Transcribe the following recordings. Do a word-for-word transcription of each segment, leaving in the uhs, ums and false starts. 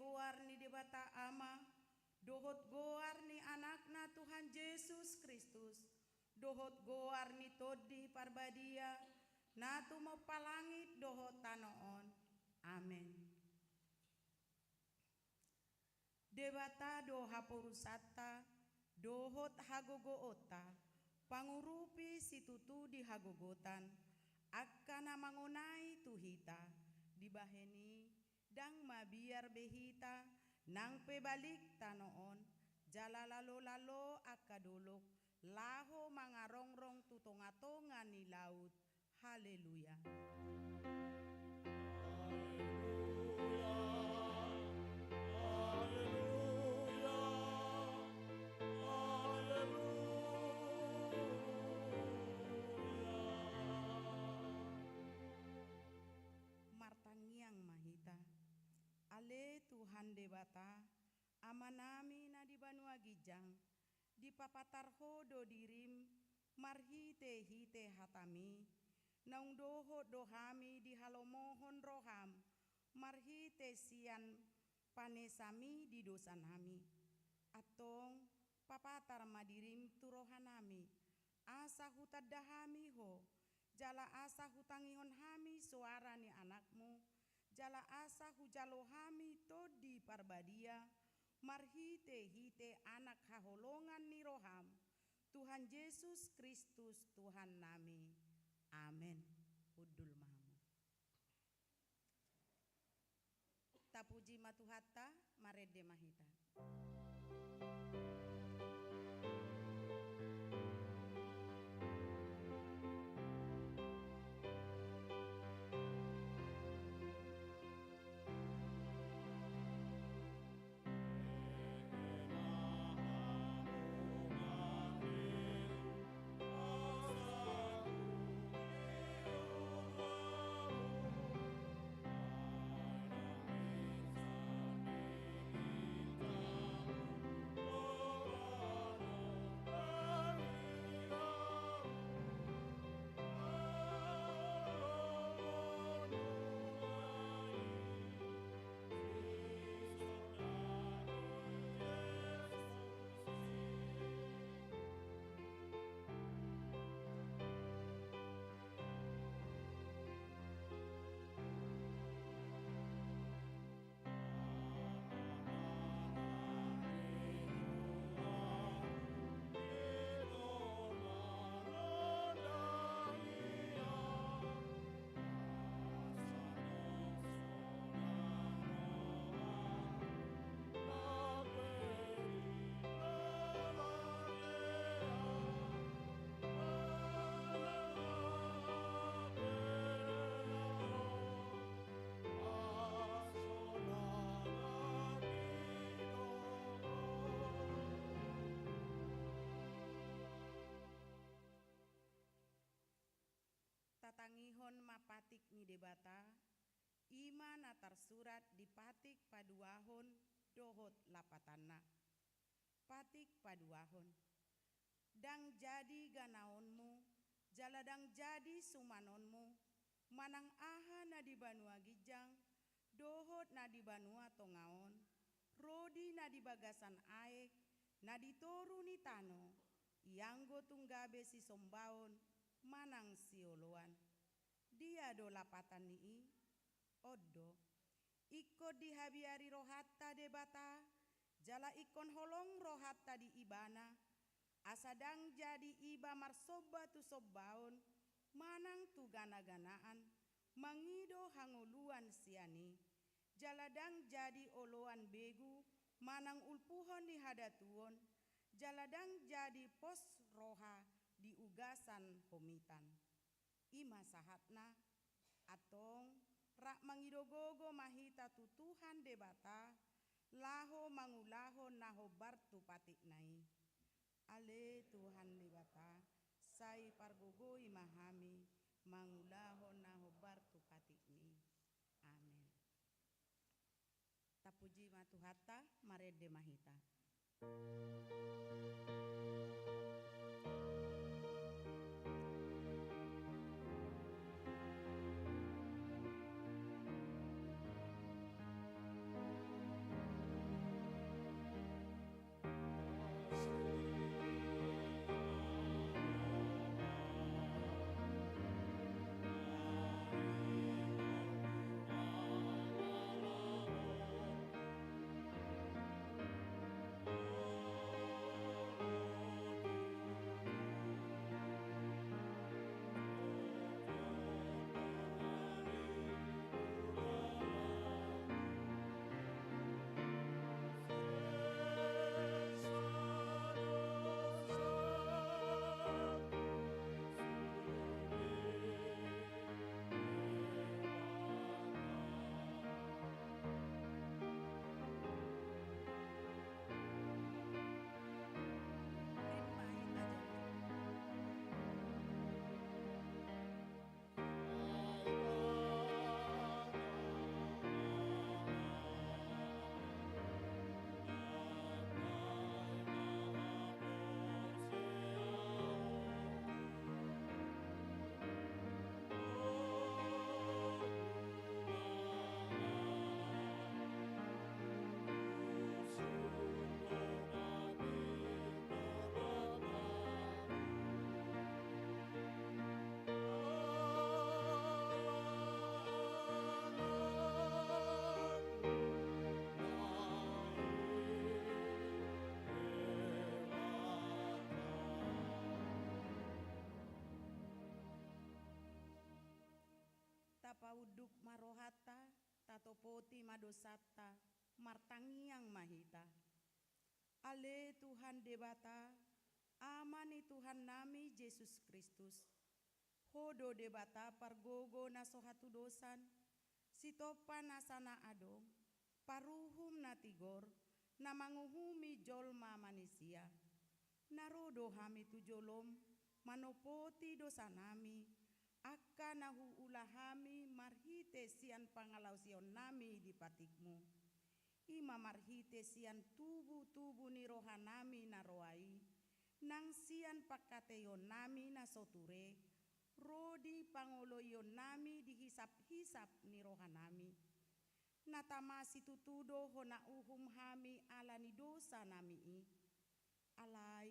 Goar ni Debata Ama, dohot goar ni Anakna Tuhan Jesus Kristus, dohot goar ni Tondi Parbadia, na tumompa langit dohot tano on. Amen. Debata do haporusanta dohot hagogoonta, pangurupi situtu di hagogotan angka na mangonai tu hita. Dibahen i, ndang mabiar be hita, nang pe balik tano on, jala lalo-lalo angka dolok, laho mangarongrong tu tonga-tonga ni laut. Haleluya. Haleluya. Haleluya. Haleluya. Martangiang ma hita. Ale Tuhan Debata, Amanami na di banua ginjang, dipapatar Ho do dirim marhite-hite hataMi, naung dohot do hami dihalomohon rohaM marhite sian panesaMi di dosanami. Antong, papatar ma dirim tu rohanami, asa hutanda hami Ho, jala asa hutangihon hami soara ni AnakMu, jala asa hujalo hami Tondi Parbadia, marhite-hite Anak haholongan ni rohaM, Tuhan Jesus Kristus Tuhannami. Amen. Hundul ma hamu. Tapuji ma Tuhanta, marende ma hita. Tatangihon ma patik ni Debata, i ma na tarsurat di patik paduahon dohot lapatanna. Patik paduahon. Ndang jadi ganaonmu, jala ndang jadi sumanonmu, manang aha na di banua ginjang, dohot na di banua tonga on, rodi na di bagasan aek, na di toru ni tano, ianggo tung gabe sisombaon manang sioloan. Dia do lapatan ni i? On do. Ingkon dihabiari rohanta Debata, jala ingkon holong rohanta di Ibana, asa ndang jadi iba marsomba tu sombaon, manang tu gana-ganaan, mangido hangoluan sian i, jala ndang jadi oloan begu, manang ulpuhon ni hadatuon, jala ndang jadi pos roha di ugasan homitan. I ma sahatna. Antong, rap mangido gogo ma hita tu Tuhan Debata, laho mangulahon na hombar tu patikna i. Ale Tuhan Debata, sai pargogoi ma hami mangulahon na hombar tu patikmi. Amen. Tapuji ma Tuhanta, marende ma hita. Tapaunduk ma rohanta, tatopoti ma dosanta, martangiang ma hita. Ale Tuhan Debata, Ama ni Tuhannami Jesus Kristus, Ho do Debata pargogo na so hatudosan, Sitompa nasa na adong, Paruhum na tigor, na manguhumi jolma manisia. Na ro do hami tu joloM, manopoti dosanami, angka na huula hami marhite sian pangalaosionnami di patikMu. I ma marhite sian tubu-tubu ni rohanami na roa i, nang sian pangkataionnami na so ture, ro di pangoloionnami di hisap-hisap ni rohanami. Na tama situtu do hona uhum hami ala ni dosanami i. Alai,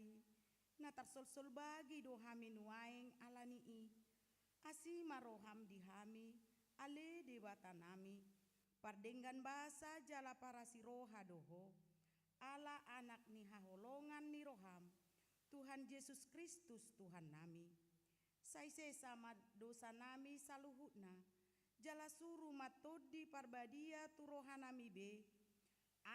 na tarsolsol bagi do hami nuaeng ala ni i. Asi ma roham di hami, ale Debatanami, pardenggan basa jala parasi roha do Ho, ala Anak ni haholongan ni roham, Tuhan Jesus Kristus Tuhannami. Sai sesa ma dosanami saluhutna, jala suru ma Tondi Parbadia tu rohanami be,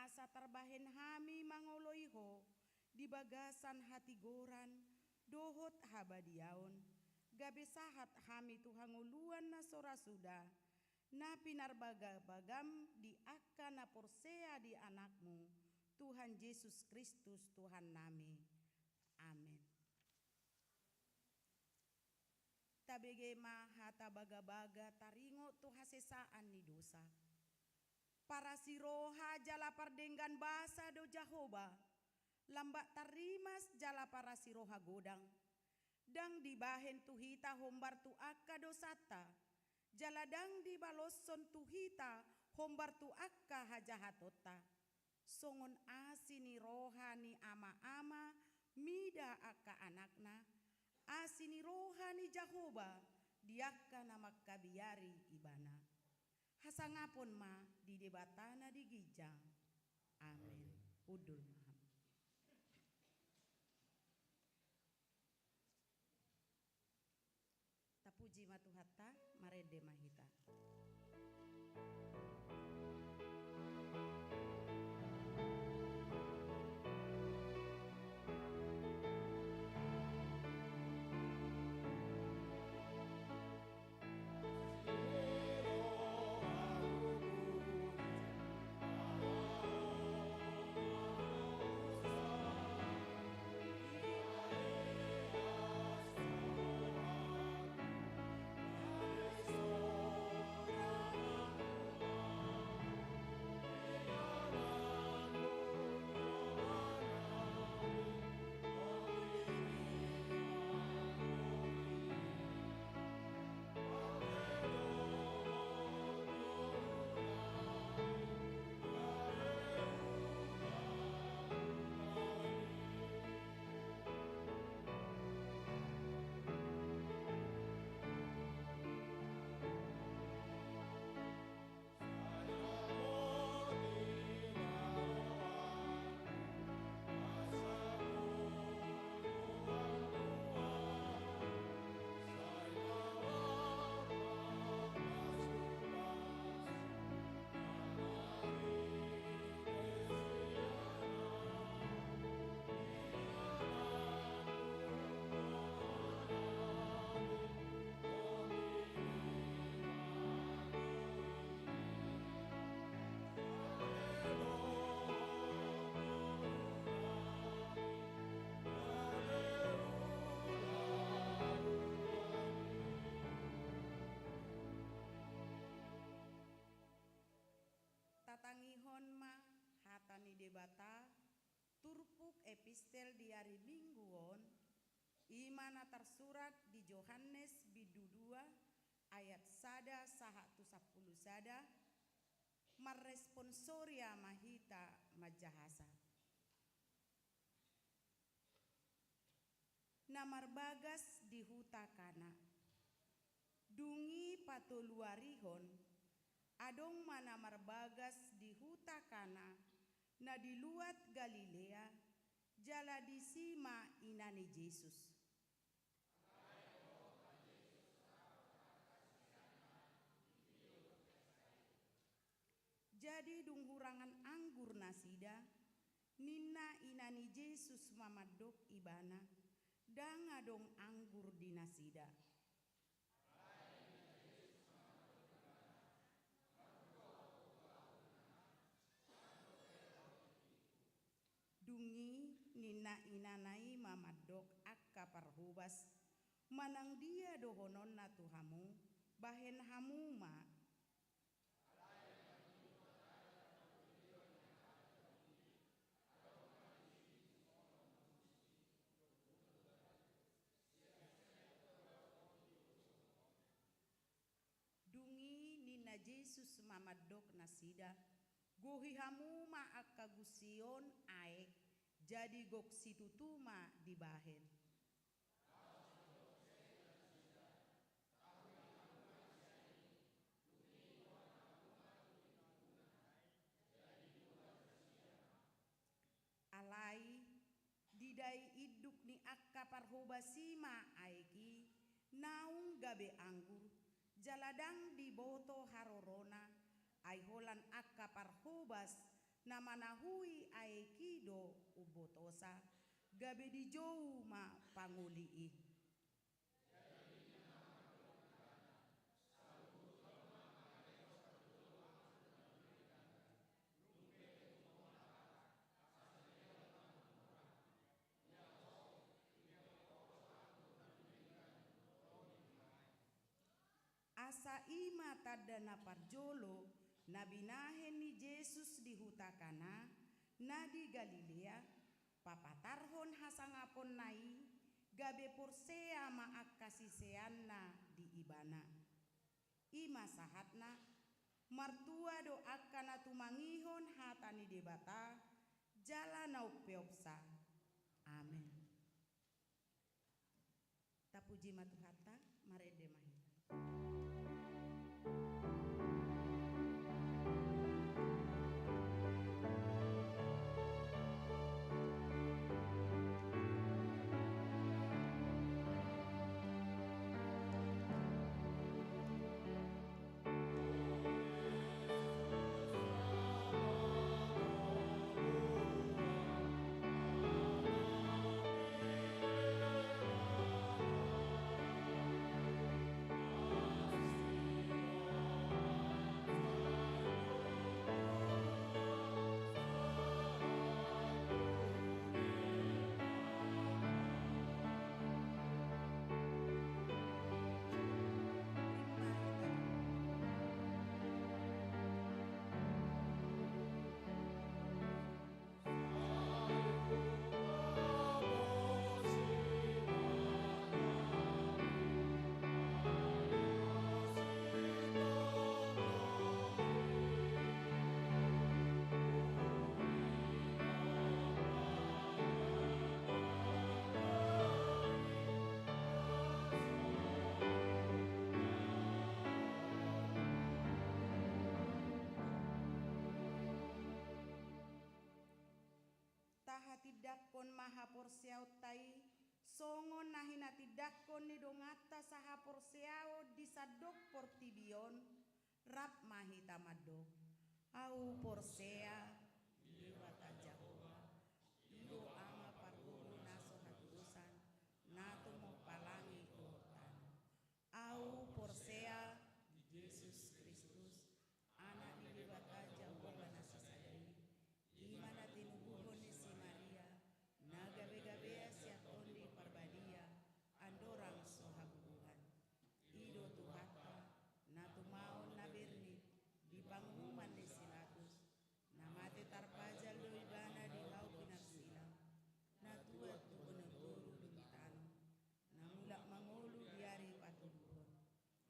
asa tarbahen hami mangoloi Ho di bagasan hatigoran dohot habadiaon, gabe sahat hami tu hangoluan na so ra suda, na pinarbagabagaM di angka na porsea di AnakMu, Tuhan Jesus Kristus Tuhannami. Amen. Tabege ma hata bagabaga taringot tu hasesaan ni dosa. Parasi roha jala pardenggan basa do Jahowa, lambat tarrimas jala parasi roha godang. Ndang dibahen tu hita hombar tu angka dosanta, jala ndang dibaloshon tu hita hombar tu angka hajahatonta. Songon asi ni roha ni ama-ama mida angka anakna, asi ni roha ni Jahowa di angka na mangkabiari ibana. Hasangapon ma di Debata na di ginjang. Amen. Amen. Hundul ma hamu. Tapuji ma Tuhanta, marende ma hita. Tatangihon ma hata ni Debata, turpuk epistel di ari Minggu on, i ma na tarsurat di Johannes bindu dua ayat sada sahat tu sampulu sada, marresponsoria ma hita manjahasa. Na marbagas di huta Kana. Dung i patoluarihon, adong ma na marbagas di huta Kana, na di luat Galilea, jala disi ma ina ni Jesus. Jadi dung hurangan anggur nasida, ninna ina ni Jesus ma mandok ibana, ndang adong anggur di nasida. Dung i ninna inana i ma mandok angka parhobas, manang dia dohononna tu hamu, bahen hamu ma. Dung i ninna Jesus ma mandok nasida, gohi hamu ma angka gusion aek, jadi gok situtu ma dibahen. Alai didai induk ni angka parhobas i ma aek i, naung gabe anggur, jala ndang diboto harorona, ai holan angka parhobas na manahui aek i do umbotosa, gabe dijou ma pangoli i. Asa i ma tanda na parjolo na binahen ni Jesus di huta Kana, na di Galilea, papatarhon hasangaponna i, gabe porsea ma angka siseanna di Ibana. I ma sahatna, martua do angka na tumangihon hata ni Debata, jala na umpeopsa. Amen. Tapuji ma Tuhanta, marende ma hita. Tahatindangkon ma haporseaonta i, songon na hinatindangkon ni donganta sahaporseaon di sandok portibi on, rap ma hita mandok. Ahu porsea di Debata Jahowa, i do Ama pargogo na so hatudosan, na tumompa langit dohot tano. Ahu porsea di Jesus Kristus, Anak ni Debata Jahowa na sasada i, i ma na tinubuhon ni si Maria, na gabegabean sian Tondi Parbadia, andorang so habubuhan. I do Tuhanta, na tumaon na bernit, di panguhuman ni si Pilatus, na mate tarpajal do Ibana di hau pinarsilang, na tuat tu gondang toru di tano, na mulak mangolu di ari patoluhon,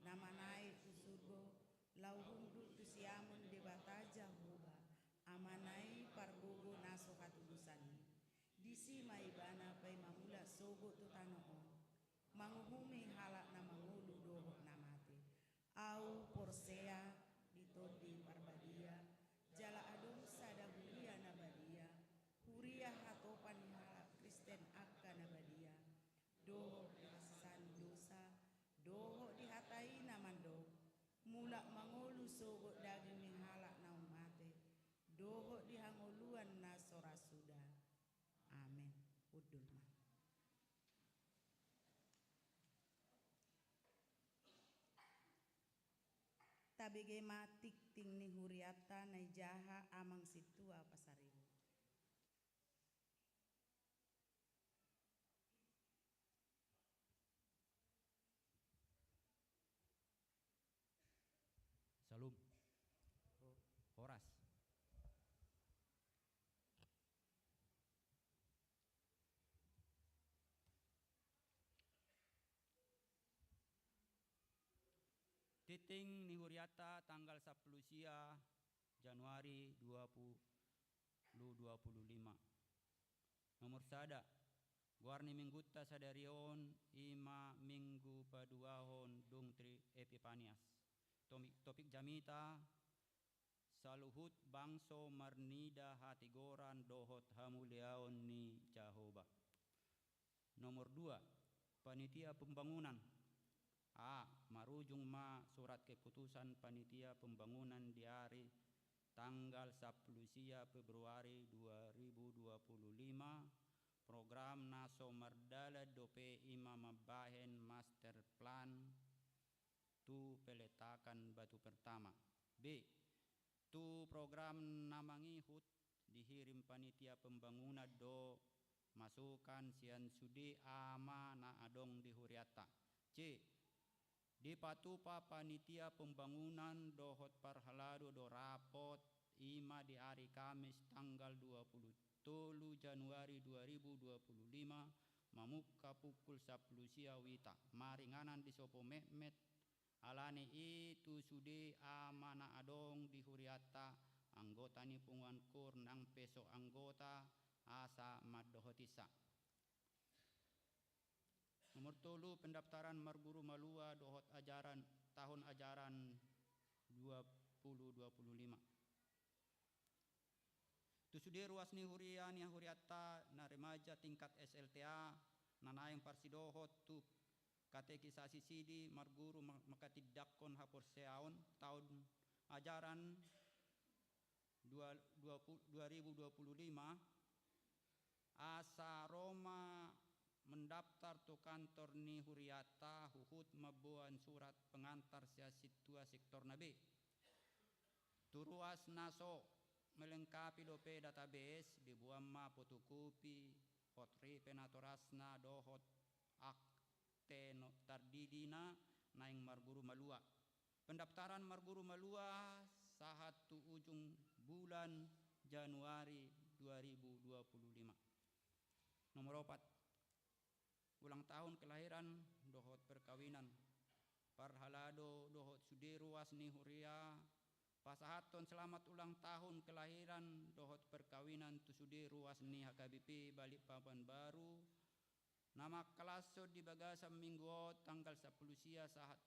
na manaek tu surgo, laho hundul tu siamun Debata Jahowa, Amana i pargogo na so hatudosan i. Disi ma Ibana paima mulak sogot tu tano on, manguhumi halak na mangolu dohot na mate. Ahu porsea di Tondi Parbadia, jala adong sada huria na badia, huria hatopan ni halak Kristen angka na badia, dohot di hasesaan ni dosa, dohot di hata i na mandok, mulak mangolu sogot daging ni halak naung mate, dohot di hangoluan na so ra suda. Amen. Hundul ma. Tabege ma tingting ni hurianta na ijaha Amang Sintua Pasaribu. Syalom. Horas. Tingting ni hurianta tanggal sampulu sia Januari dua puluh dua puluh lima. Nomor sada, goar ni minggunta sadari on i ma minggu paduahon dung Tri Epipanias. Tomi-, topik jamita, saluhut bangso marnida hatigoran dohot hamuliaon ni Jahowa. Nomor dua, panitia pembangunan. A, marujung ma surat keputusan panitia pembangunan di ari tanggal sampulu sia Februari dua ribu dua puluh lima, program na so mardalan dope i ma mambahen master plan tu peletakan batu pertama. B, tu program na mangihut dihirim panitia pembangunan do masukan sian sude ama na adong di hurianta. C, dipatupa panitia pembangunan dohot parhalado do rapot i ma di ari Kamis tanggal dua puluh tolu Januari dua ribu dua puluh lima, mamungka pukul sampulu sia wita, maringanan di sopo metmet. Ala ni i tu sude ama na adong di hurianta, anggota ni punguan kur nang pe so anggota, asa mandohotinsa. Nomor tolu, pendaftaran marguru malua dohot ajaran, tahun ajaran dua puluh dua puluh lima. Tu sude ruas ni huria ni hurianta na remaja tingkat S L T A, na naeng parsidohot tu katekisasi sidi marguru ma-, manghatindanghon haporseaon tahun ajaran dua, dua puluh, dua ribu dua puluh lima, asa ro ma mendaftar tu kantor ni hurianta huhut mamboan surat pengantar sian sintua sektorna be. Tu ruas na so melengkapi dope database, diboan ma fotokopi, hot ripe natorasna dohot akte no-, tardidina naeng marguru malua. Pendaftaran marguru malua sahat tu ujung bulan Januari dua ribu dua puluh lima. Nomor opat, ulang tahun kelahiran dohot perkawinan. Parhalado dohot sude ruas ni huria pasahathon selamat ulang tahun kelahiran dohot perkawinan tu sude ruas ni H K B P Balikpapan Baru, na mangkalashon di bagasan minggu on tanggal sampulu sia sahat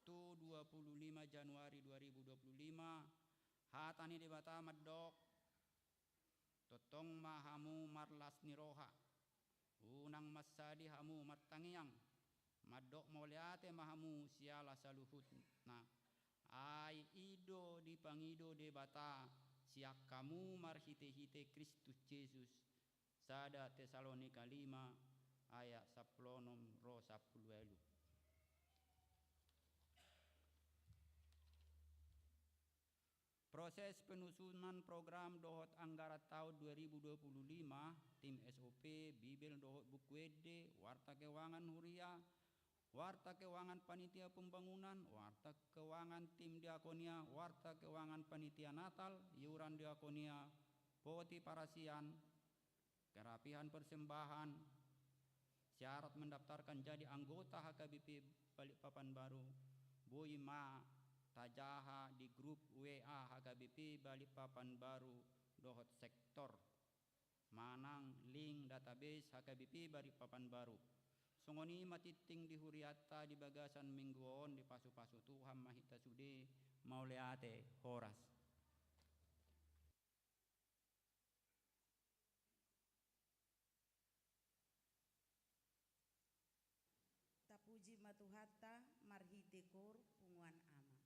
tu dua puluh lima Januari dua ribu dua puluh lima, hata ni Debata mandok, tongtong ma hamu marlas ni roha, unang mansadi hamu martangiang, mandok mauliate ma hamu siala saluhutna. Ai i do dipangido Debata sian hamu marhitehite Kristus Jesus. Sada Tesalonika lima ayat sampulu onom ro sampulu ualu. Proses penyusunan program dohot anggaran tahun dua ribu dua puluh lima, tim S O P, Bibel dohot buku ende, warta keuangan huria, warta keuangan panitia pembangunan, warta keuangan tim diakonia, warta keuangan panitia Natal, iuran diakonia, poti parasian, kerapihan persembahan, syarat mendaftarkan jadi anggota H K B P Balikpapan Baru, boi ma tajaha di grup W A H K B P Balikpapan Baru dohot sektor manang link database H K B P Balikpapan Baru. Songon i ma tingting di hurianta di bagasan minggu on, dipasupasu Tuhan ma hita sude, mauliate, horas. Tapuji ma Tuhanta marhite koor punguan ama.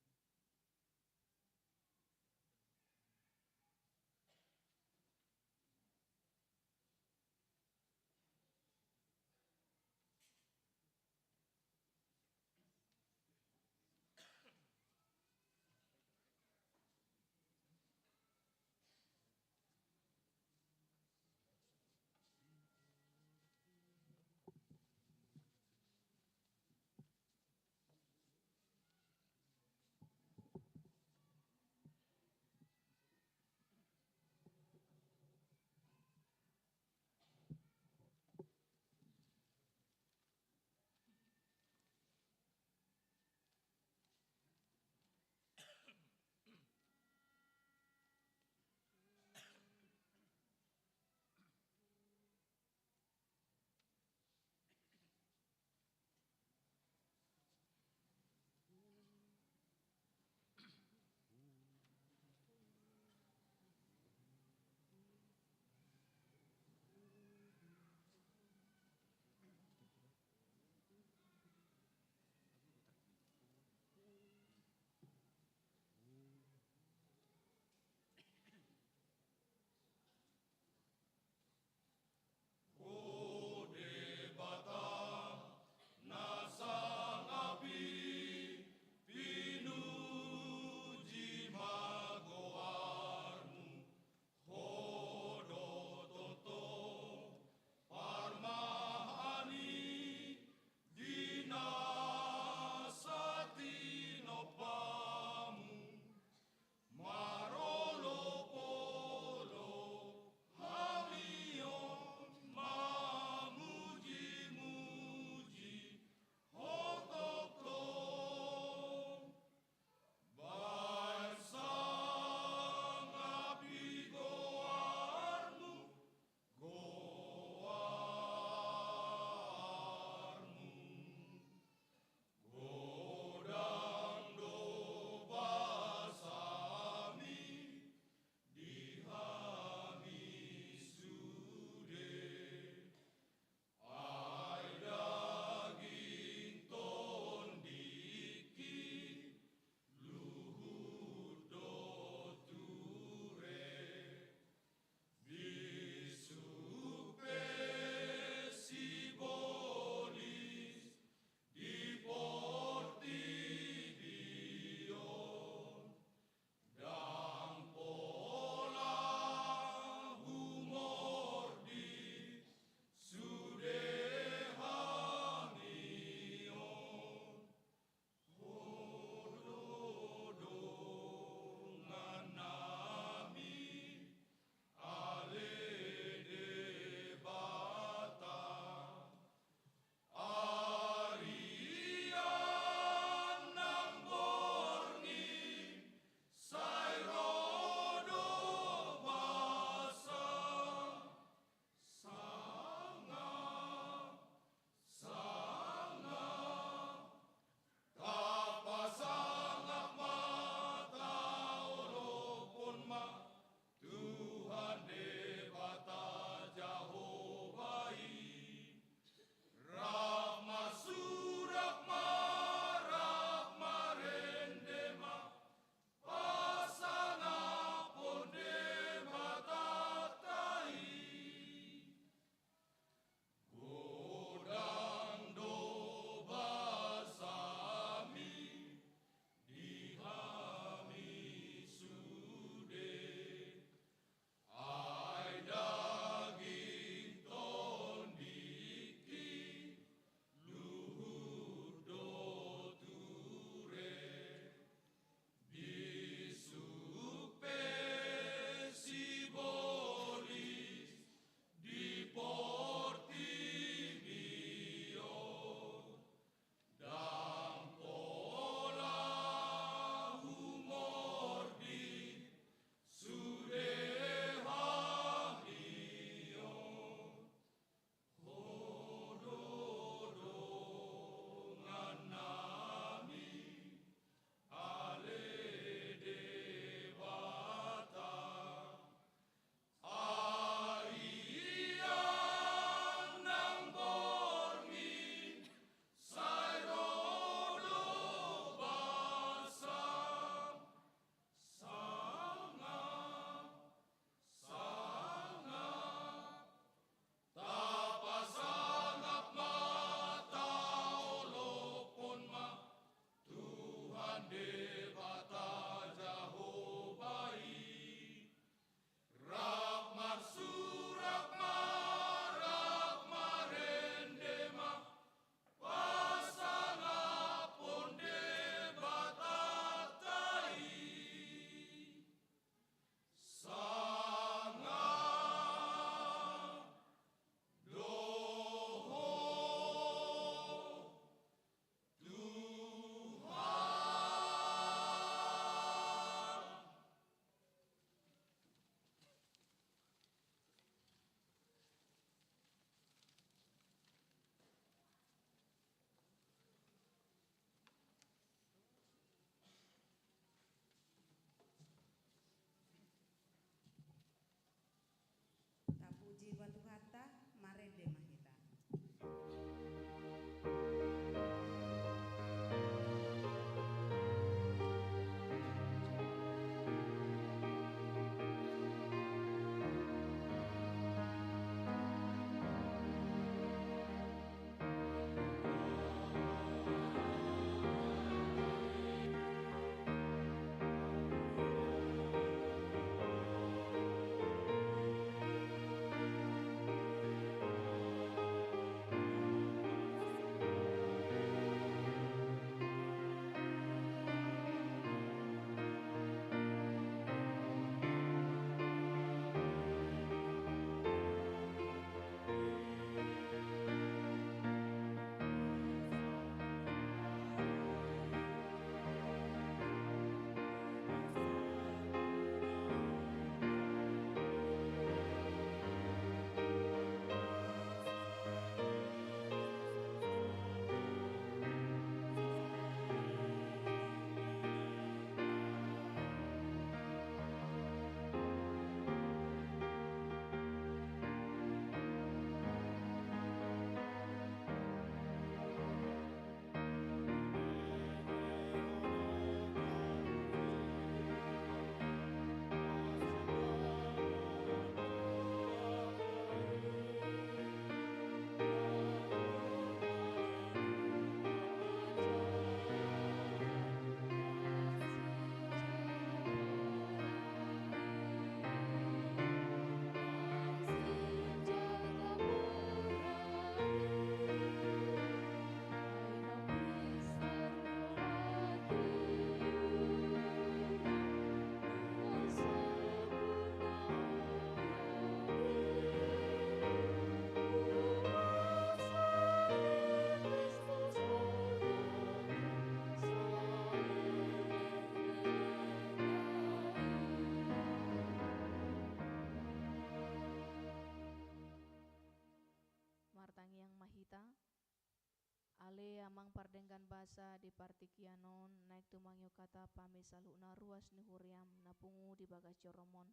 Amang pardenggan basa di partingkian on, naeng tumangihon hata hami saluhutna ruas ni huriam na pungu di bagas joroMon.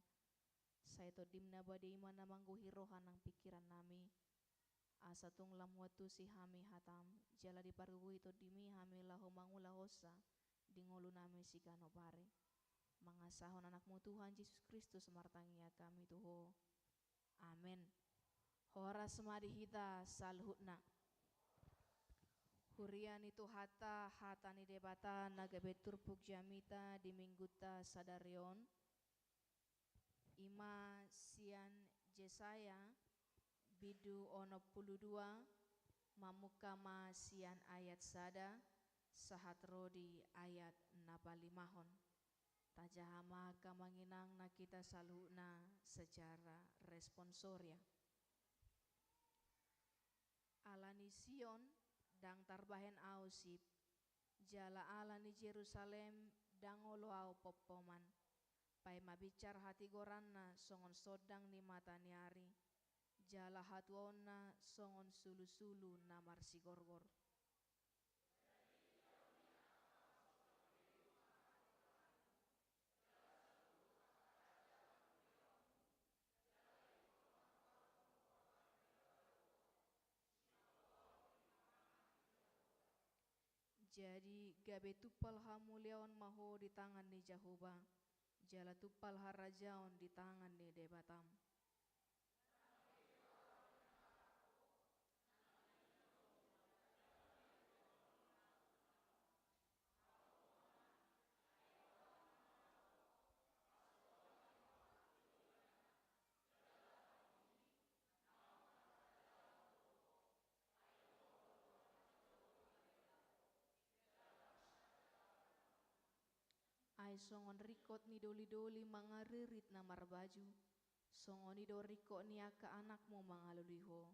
Sai TondiM na badia i ma na manggohi roha nang pingkiran nami. Asa tung lam huantusi hami hataM, jala dipargogoi TondiM i hami laho mangulahonsa di ngolu nami siganup ari. Mangasahon AnakMu Tuhan Jesus Kristus martangiang hami tu Ho. Amen. Horas ma di hita saluhutna. Huria ni Tuhanta, hata ni Debata na gabe turpuk jamita di minggunta sadari on, i ma sian Jesaya bindu onom pulu dua, mamungka ma sian ayat sada sahat ro di ayat na palimahon. Tajaha ma angka amang inang na hita saluhutna secara responsoria. Ala ni Sion ndang tarbahen Ahu sip, jala ala ni Jerusalem ndang olo Ahu pompoman. Paima binsar hatigoranna songon sondang ni mata ni ari, jala hatuaonna songon sulusulu na marsigorgor. Jadi gabe tumpal hamuliaon ma ho di tangan ni Jahowa, jala tumpal harajaon di tangan ni Debatam. Ai songon ringkot ni dolidoli mangaririt na marbaju, songon i do ringkot ni angka anakmu mangalului ho.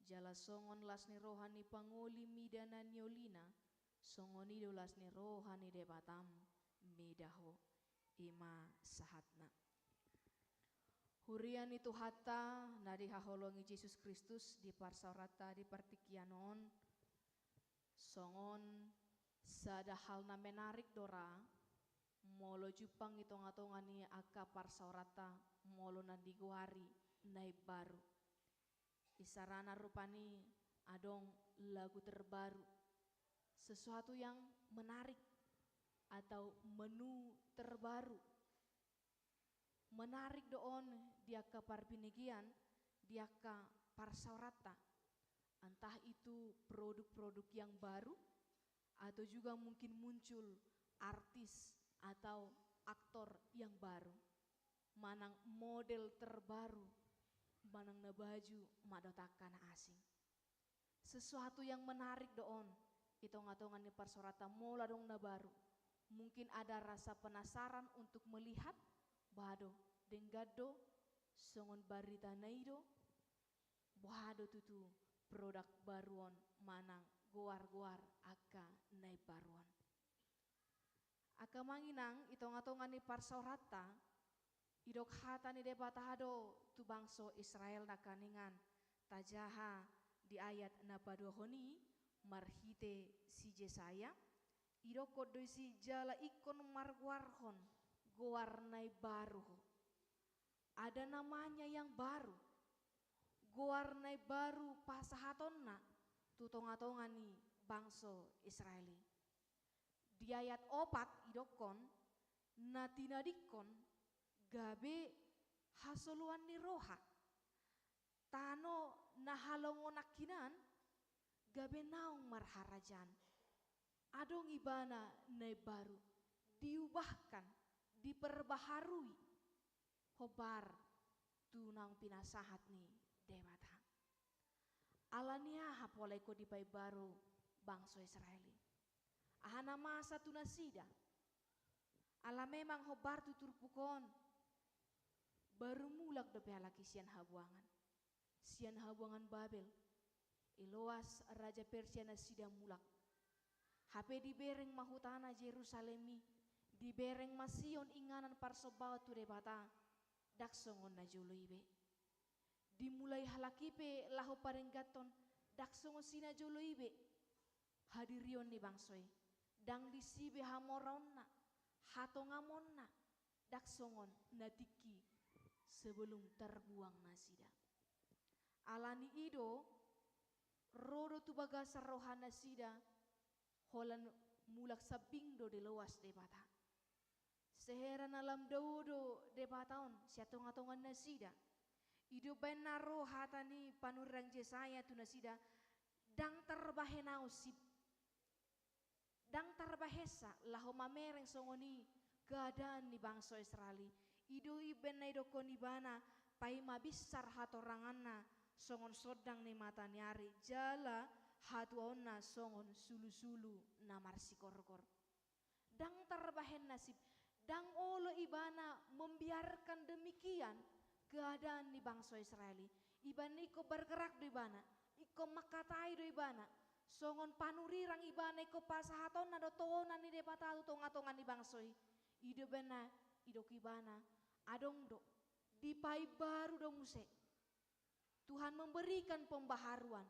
Jala songon las ni roha ni pangoli mida na niolina, songon i do las ni roha ni Debatam mida ho. I ma sahatna. Huria ni Tuhanta na dihaholongi Jesus Kristus, di parsaoranta di partingkian on, songon sada hal na menarik do ra, molo jumpang i tongatonga ni angka parsaoranta molo na digoari na imbaru. Isarana rupani adong lagu terbaru, sesuatu yang menarik atau menu terbaru. Menarik do on di angka parbinegean, di angka parsaoranta. Entah itu produk-produk yang baru, atau juga mungkin muncul artis atau aktor yang baru, manang model terbaru, manang na baju ma dohot angka na asing. Sesuatu yang menarik do on i tongatonga ni parsaoranta molo adong na baru. Mungkin ada rasa penasaran untuk melihat, boha do, denggan do, songon barita na i do, boha do tutu produk baru on manang goargoar angka na imbaru on. Angka amang inang, i tongatonga ni parsaoranta, didok hata ni Debata do tu bangso Israel nangkiningan, tajaha di ayat na paduahon i marhite si Jesaya, didokkon do disi jala ingkon margoarhon goar na imbaru ho. Ada namanya yang baru. Goar na imbaru pasahatonna tu tongatonga ni bangso Israel i. Di ayat opat didokkon, na tinadingkon gabe hasoloan ni roha. Tano na halongonan hinan gabe naung marharajaan. Adong ibana na imbaru, diubahkan, diperbaharui. Hombar tu naung pinasahat ni Debata. Ala ni aha pola ingkon dipaimbaru bangso Israel i? Aha na masa tu nasida? Ala memang hombar tu turpuk on baru mulak dope halak i sian habuangan, sian habuangan Babel. Diloas raja Persia nasida mulak. Hape dibereng ma hutana Jerusalem i, dibereng ma Sion inganan parsombaon tu Debata, ndang songon na jolo i be. Dimulai halak i pe laho padengganhon, ndang songon si na jolo i be. hadirion ni bangso i. Ndang disi be hamoraonna, hatongamonna, ndang songon na tingki sebelum terbuang nasida. Alani i do, ro do tu bagasan rohanasida, holan mulak sambing do diloas Debata. Sehera na lam dao do Debata on sian tongatonganasida. I do umbahen na ro hata ni panurirang Jesaya tu nasida, ndang tarbahen Ahu sip. Ndang tarbahensa laho mamereng songon i keadaan ni bangso Israel i. I do umbahen na idokkon ibana, paima binsar hatoranganna songon sondang ni mata ni ari, jala hatuaonna songon sulusulu na marsigorgor. Ndang tarbahen nasib, ndang olo ibana membiarkan demikian keadaan ni bangso Israel i. Ibana ingkon bergerak do ibana, ingkon mangkatai do ibana. Songon panurirang ibana ingkon pasahatonna do tona ni Debata tu tongatonga ni bangso i. I do umbahen na idok ibana, adong do, dipaimbaru do muse. Tuhan memberikan pembaharuan.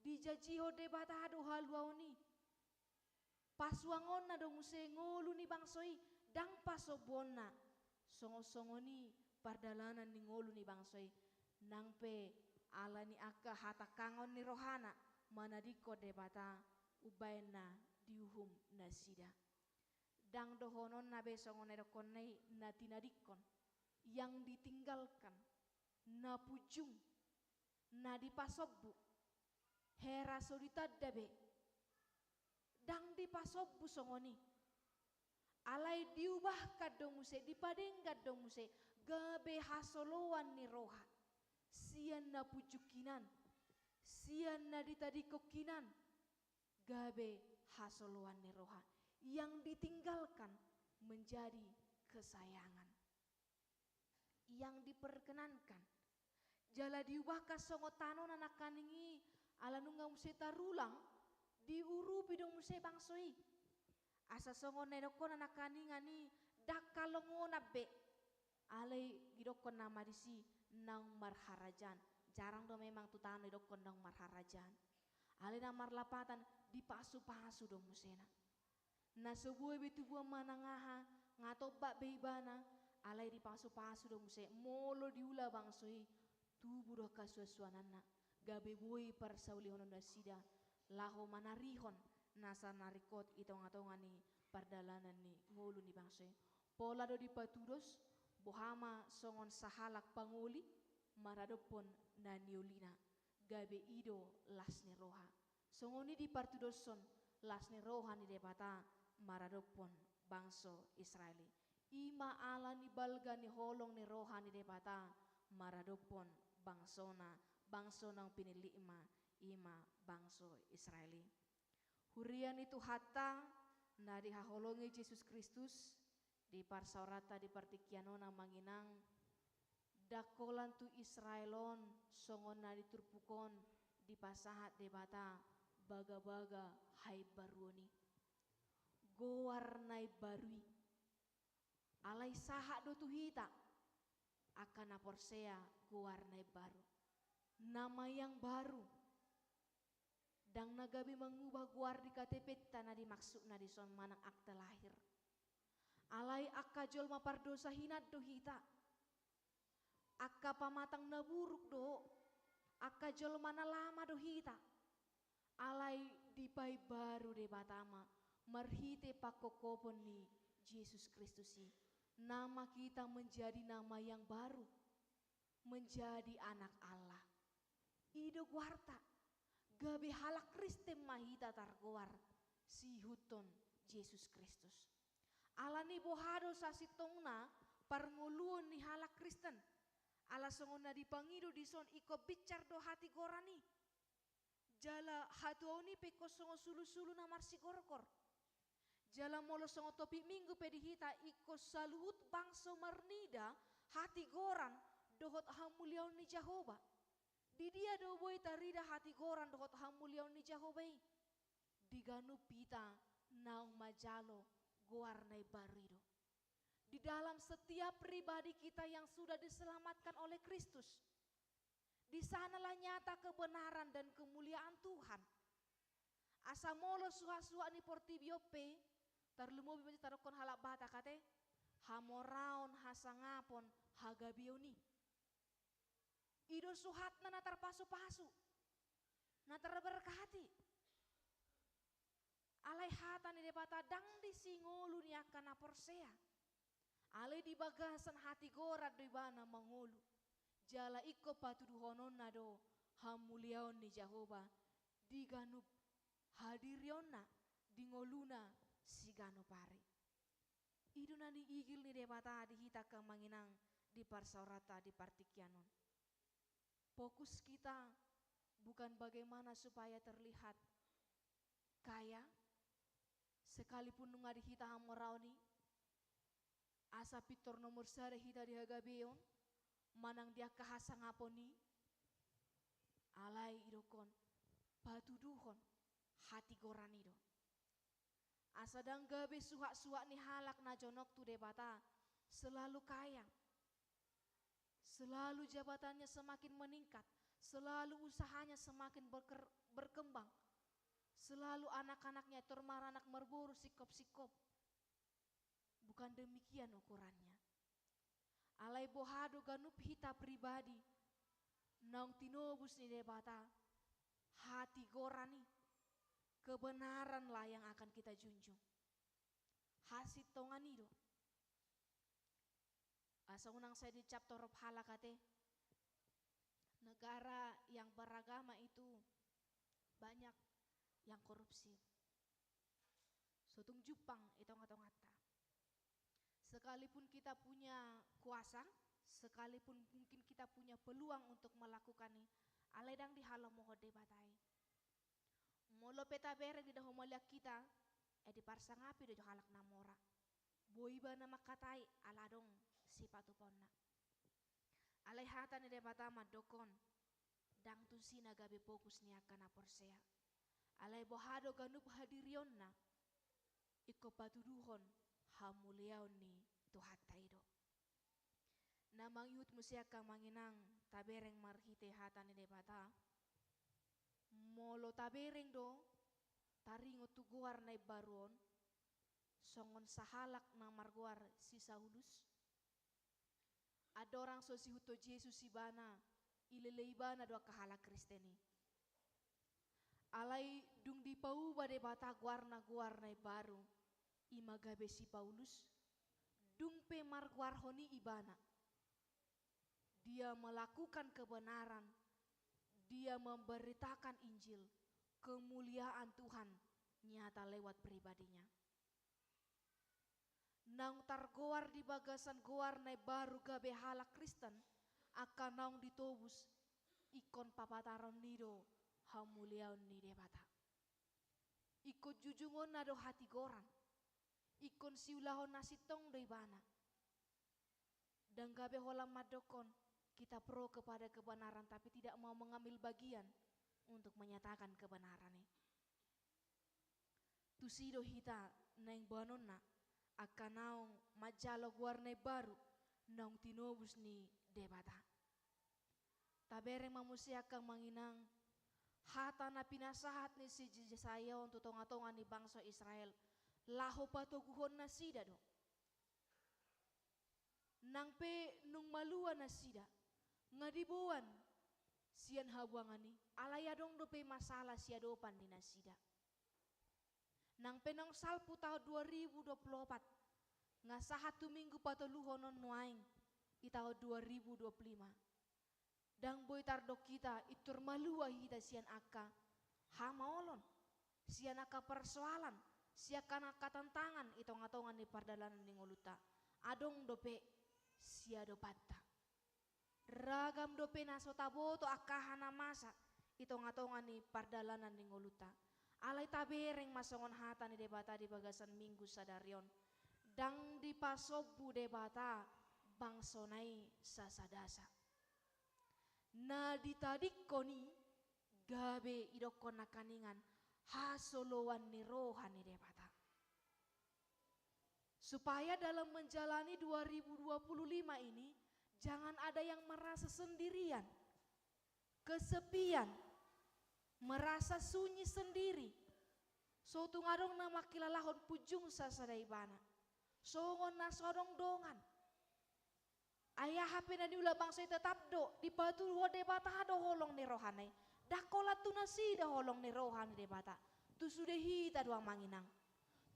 Dijanjihon Debata do haluaon i. Pasuangonna do muse ngolu ni bangso i, ndang pasombuonna. Songon-songon i pardalanan ni ngolu ni bangso i. Nang pe alani angka hatangkangon ni rohana, manadingkon Debata umbahen na diuhum nasida. Ndang dohononna be songon na idokkonna i na tinadingkon, yang ditinggalkan, na punjung, na dipasombu, hera so ditanda be. Ndang dipasombu songon i. Alai diubahkan do muse, dipadenggan do muse, gabe hasoloan ni roha. Sian na punjung hinan, sian na ditadingkon hinan, gabe hasoloan ni roha. Yang ditinggalkan menjadi kesayangan. Yang diperkenankan. Jala diubahkan songon tano na nangkaning i, ala nunga muse tarulang, diurupi do muse bangso i. Asa songon na idokkon na nangkaningan i, ndang halongonan be. Alai didokkon nama disi naung marharajaan. Jarang do memang tu tano didokkon naung marharajaan. Alai na marlapatan dipasupasu do musena. Na so boi be tubuan manang aha, nga tombak be ibana, alai dipasupasu do muse, molo diula bangso i, tubu do angka suansuananna, gabe boi parsaulihonon nasida, laho manarihon nasa na ringkot i tongatonga ni pardalanan ni ngolu ni bangso i. Pola do dipatudos, boha ma songon sahalak pangoli, maradophon na niolina, gabe i do las ni roha. Songon i dipartudoshon las ni roha ni Debata maradophon bangso Israel i. I ma ala ni balga ni holong ni roha ni Debata maradophon bangsona, bangso naung pinillit ma, i ma bangso Israel i. Huria ni Tuhanta na dihaholongi Jesus Kristus, di parsaoranta di partingkian on amang inang, ndang holan tu Israel on songon na di turpuk on dipasahat Debata bagabaga haimbaruon i. Goar na imbaru i. Alai sahat do tu hita angka na porsea goar na imbaru. Nama yang baru. Ndang na gabe mangubah goar di KTP-ta na dimaksudna dison manang akta lahir. Alai angka jolma pardosa hinan do hita. Angka pamatang na buruk do, angka jolma na lama do hita. Alai dipaimbaru Debata ma marhite pangkophopon ni Jesus Kristus i. Nama kita menjadi nama yang baru. Menjadi anak Allah. I do goarta. Gabe halak Kristen ma hita targoar siihuthon Jesus Kristus. Alani boha do sasintongna parngoluon ni halak Kristen. Ala songon na dipangido dison ingkon binsar do hatigoran i. Jala hatuaon i pe ingkon songon sulusulu na marsigorgor. Jala molo songon topik Minggu pe di hita ingkon saluhut bangso marnida hatigoran dohot hamuliaon ni Jahowa. Di dia do boi tarida hatigoran dohot hamuliaon ni Jahowa i? Di ganup hita naung manjalo goar na imbaru i do. Di dalam setiap pribadi kita yang sudah diselamatkan oleh Kristus. Di sanalah nyata kebenaran dan kemuliaan Tuhan. Asa molo suhat-suhat ni portibi on pe, tarlumobi ma tadokkon halak Batak ate, hamoraon, hasangapon, hagabeon i. I do suhatna na tarpasu-pasu, na tarberkati. Alai hata ni Debata ndang di singolu ni angka na porsea. Alai di bagasan hatigoran do ibana mangolu. Jala ingkon patuduhononna do hamuliaon ni Jahowa di ganup hadirionna di ngoluna siganup ari. I do na niigil ni Debata di hita angka amang inang di parsaoranta di partingkian on. Fokus kita bukan bagaimana supaya terlihat kaya, sekalipun nunga di hita hamoraon i, asa pintor nomor sada hita di hagabeon, manang di angka hasangapon i, alai idokkon, patuduhon, hatigoran i do. Asa ndang gabe suhat-suhat ni halak na jonok tu Debata, selalu kaya, selalu jabatannya semakin meningkat, selalu usahanya semakin berker-, berkembang, selalu anak-anaknya tor maranak marboru singkop-singkop. Bukan demikian ukurannya. Alai boha do ganup hita pribadi naung tinobus ni Debata, hatigoran i, kebenaranlah yang akan kita junjung. Hasintongan i do. Asa unang sai dicap torop halak ate, negara yang beragama itu banyak yang korupsi. So tung jumpang i tonga-tonganta. Sekalipun kita punya kuasa, sekalipun mungkin kita punya peluang untuk melakukan i, alai ndang dihalomohon Debata i. Molo pe tabereng di na humaliang hita, eh, diparsangapi do jo halak na mora. Boi ibana mangkatai ala adong sipatupaonna. Alai hata ni Debata mandokkon, ndang tusi na gabe fokus ni angka na porsea. Alai boha do ganup hadirionna, ingkon patuduhon hamuliaon ni Tuhanta i do. Na mangihut muse angka amang inang, tabereng marhite hata ni Debata. Molo tabereng do, taringot tu goar na imbaru on, songon sahalak na margoar si Saulus. Andorang so siihuthon Jesus ibana, ilelei ibana do angka halak Kristen i. Alai dung dipauba Debata goarna goar na imbaru, i ma gabe si Paulus, dung pe margoarhon i ibana. Dia melakukan kebenaran, dia memberitakan Injil, kemuliaan Tuhan nyata lewat pribadinya. Naung targoar di bagasan goar na imbaru gabe halak Kristen, angka naung ditobus, ingkon papataron ni do hamuliaon ni Debata. Ingkon jujungonna do hatigoran, ingkon siulahon na sintong do ibana. Ndang gabe holan mandokkon, kita pro kepada kebenaran, tapi tidak mau mengambil bagian untuk menyatakan kebenaran i. Tusi do hita naeng boanonna, angka naung manjalo goar na imbaru, naung tinobus ni Debata. Tabereng ma muse angka amang inang, hata na pinasahat ni si Jesaya on tu tonga-tonga ni bangso Israel, laho patoguhon nasida do. Nang pe nunga malua nasida, nga diboan sian habuangan i, alai adong dope masalah siadopan ni nasida. Nang pe naung salpu taon dua ribu dua puluh opat, nga sahat tu minggu patoluhon on nuaeng, i taon dua ribu dua puluh lima. Ndang boi tardok hita, intor malua hita sian angka hamaolon, sian angka persoalan, sian angka tantangan i tonga-tonga ni pardalanan ni ngolunta. Adong dope siadopanta. Ragam dope na so taboto angka aha na masa i tonga-tonga ni pardalanan ni ngolunta. Alai tabereng ma songon hata ni Debata di bagasan minggu sadari on. Ndang dipasombu Debata bangsona i sasadasa. Na ditadingkon i gabe idokkon nangkaningan hasoloan ni roha ni Debata. Supaya dalam menjalani dua ribu dua puluh lima ini, jangan ada yang merasa sendirian, kesepian, merasa sunyi sendiri, So tung adong na mangkilalahon punjung sasada ibana. Songon na so adong dongan. Ai aha pe na niula bangso i tetap do dipatuduhon Debata do holong ni rohana i. Ndang holan tu nasida holong ni roha ni Debata. Tu sude hita do amang inang.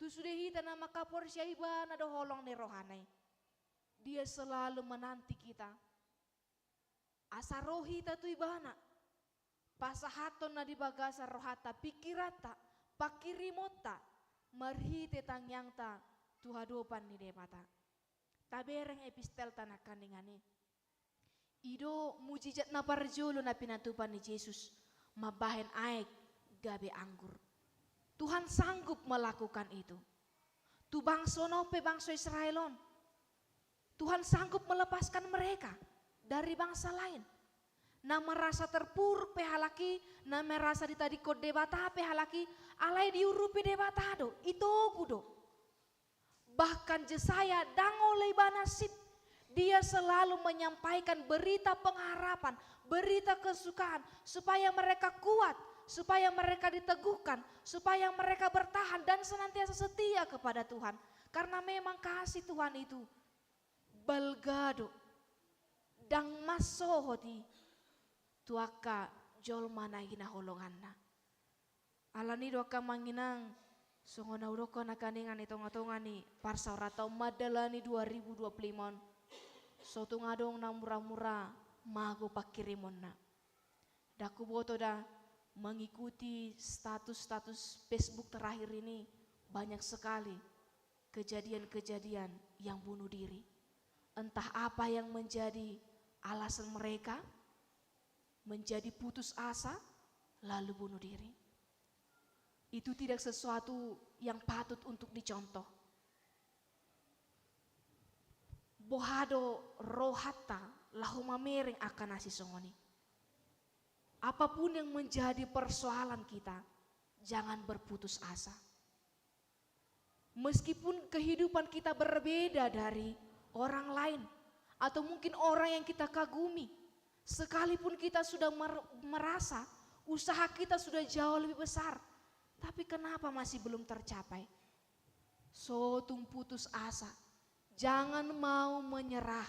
Tu sude hita na mangkaporseai ibana do holong ni rohana i. Dia selalu menanti kita. Asa ro hita tu ibana. Pasahathon na di bagasan rohanta, pikiranta, pangkirimonta, marhite tangiangta tu hadopan ni Debata. Tabereng epistelta nangkaningan i. I do mujizat na parjolo na pinatupa ni Jesus, mambahen aek gabe anggur. Tuhan sanggup melakukan itu. Tu bangso na on pe bangso Israel on. Tuhan sanggup melepaskan mereka dari bangsa lain. Na merasa terpuruk pe halak i, na merasa ditadingkon Debata pe halak i, alai diurupi Debata do, itogu do. Bahkan Jesaya ndang olo ibana sip, dia selalu menyampaikan berita pengharapan, berita kesukaan, supaya mereka kuat, supaya mereka diteguhkan, supaya mereka bertahan dan senantiasa setia kepada Tuhan. Karena memang kasih Tuhan itu balga do, ndang mansohot i tu angka jolma na hinaholonganna. Alani do angka amang inang, songon na hudokkon nangkaningan i tongatonga ni parsaoranta on mandalani dua ribu dua puluh lima on, so tung adong na muramura mago pangkirimonna. Ndang huboto da, mengikuti status-status Facebook terakhir ini, banyak sekali kejadian-kejadian yang bunuh diri. Entah apa yang menjadi alasan mereka menjadi putus asa lalu bunuh diri. Itu tidak sesuatu yang patut untuk dicontoh. Boha do rohanta laho mamereng angka na sisongon i? Apapun yang menjadi persoalan kita, jangan berputus asa. Meskipun kehidupan kita berbeda dari orang lain, atau mungkin orang yang kita kagumi, sekalipun kita sudah mer-, merasa usaha kita sudah jauh lebih besar, tapi kenapa masih belum tercapai? So tung putus asa. Jangan mau menyerah.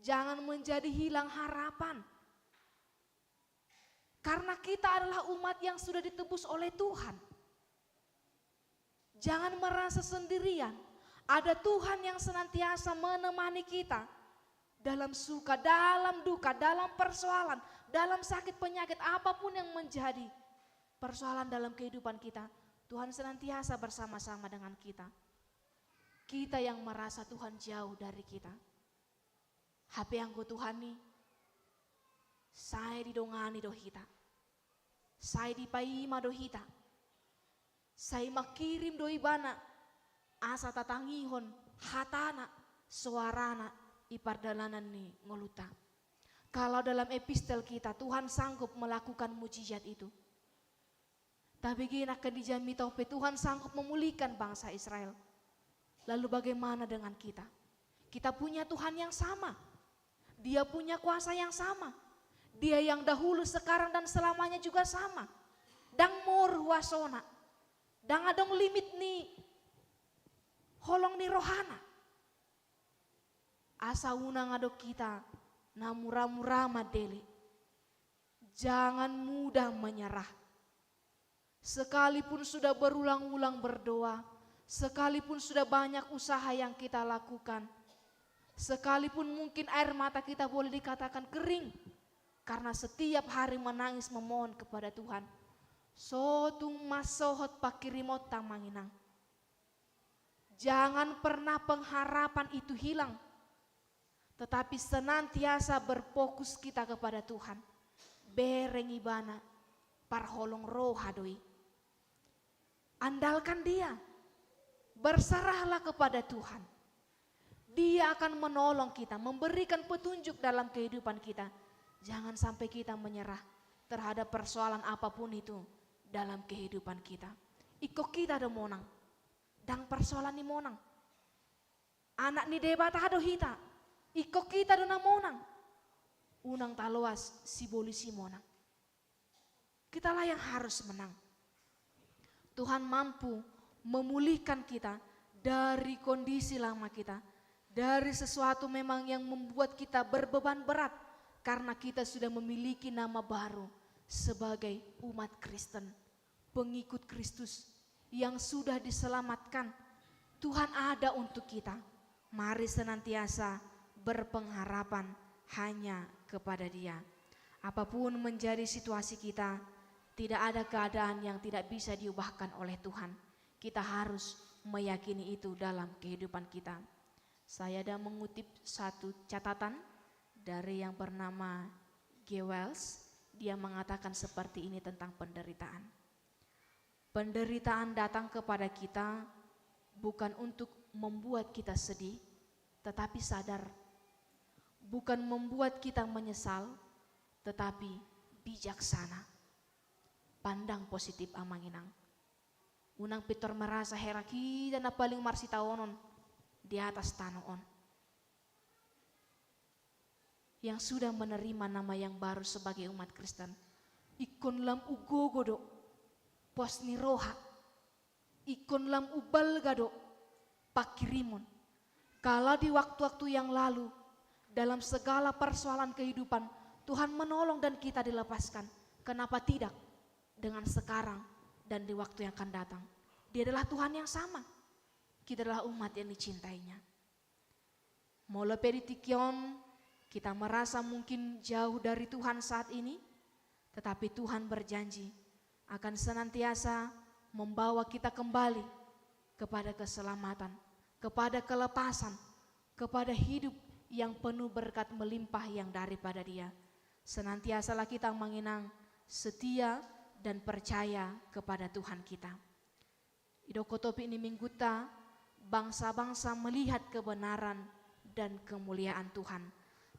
Jangan menjadi hilang harapan. Karena kita adalah umat yang sudah ditebus oleh Tuhan. Jangan merasa sendirian. Ada Tuhan yang senantiasa menemani kita dalam suka, dalam duka, dalam persoalan, dalam sakit penyakit, apapun yang menjadi persoalan dalam kehidupan kita, Tuhan senantiasa bersama-sama dengan kita. Kita yang merasa Tuhan jauh dari kita. Hape anggo Tuhan i, sai didongani do hita. Sai dipaima do hita. Sai mangkirim do Ibana, asa tatangihon hatana, soarana, i pardalanan ni ngolunta. Kalau dalam epistel kita, Tuhan sanggup melakukan mujizat itu. Tabege nangkin di jamita on pe Tuhan sanggup memulihkan bangsa Israel. Lalu bagaimana dengan kita? Kita punya Tuhan yang sama. Dia punya kuasa yang sama. Dia yang dahulu, sekarang, dan selamanya juga sama. Ndang moru huasona. Ndang adong limit ni holong ni rohana. Asa unang adong hita na mura-mura mandele. Jangan mudah menyerah. Sekalipun sudah berulang-ulang berdoa, sekalipun sudah banyak usaha yang kita lakukan, sekalipun mungkin air mata kita boleh dikatakan kering, karena setiap hari menangis memohon kepada Tuhan, so tung mansohot pangkirimonta, amang inang. Jangan pernah pengharapan itu hilang, tetapi senantiasa berfokus kita kepada Tuhan. Bereng Ibana, parholong roha do i. Andalkan Dia, berserahlah kepada Tuhan. Dia akan menolong kita, memberikan petunjuk dalam kehidupan kita. Jangan sampai kita menyerah terhadap persoalan apapun itu dalam kehidupan kita. Ingkon hita do monang. Ndang persoalan ni monang. Anak ni Debata do hita. Ingkon hita do na monang. Unang taloas sibolis i monang. Kitalah yang harus menang. Tuhan mampu memulihkan kita dari kondisi lama kita, dari sesuatu memang yang membuat kita berbeban berat karena kita sudah memiliki nama baru sebagai umat Kristen, pengikut Kristus yang sudah diselamatkan. Tuhan ada untuk kita. Mari senantiasa berpengharapan hanya kepada Dia. Apapun menjadi situasi kita, tidak ada keadaan yang tidak bisa diubahkan oleh Tuhan. Kita harus meyakini itu dalam kehidupan kita. Saya ada mengutip satu catatan dari yang bernama G. Wells. Dia mengatakan seperti ini tentang penderitaan. Penderitaan datang kepada kita bukan untuk membuat kita sedih, tetapi sadar. Bukan membuat kita menyesal, tetapi bijaksana. Pandang positif, amang inang. Unang pintor merasa heran, hita na paling marsitaonon di atas tano on. Yang sudah menerima nama yang baru sebagai umat Kristen, ingkon lam umgogo do pos ni roha, ingkon lam umbalga do pangkirimon. Kalau di waktu-waktu yang lalu, dalam segala persoalan kehidupan, Tuhan menolong dan kita dilepaskan, kenapa tidak dengan sekarang dan di waktu yang akan datang? Dia adalah Tuhan yang sama. Kita adalah umat yang dicintai-Nya. Molo pe di tingki on kita merasa mungkin jauh dari Tuhan saat ini, tetapi Tuhan berjanji akan senantiasa membawa kita kembali kepada keselamatan, kepada kelepasan, kepada hidup yang penuh berkat melimpah yang daripada Dia. Senantiasalah kita, amang inang, setia dan percaya kepada Tuhan kita. Didok topik ni minggunta, bangsa-bangsa melihat kebenaran dan kemuliaan Tuhan.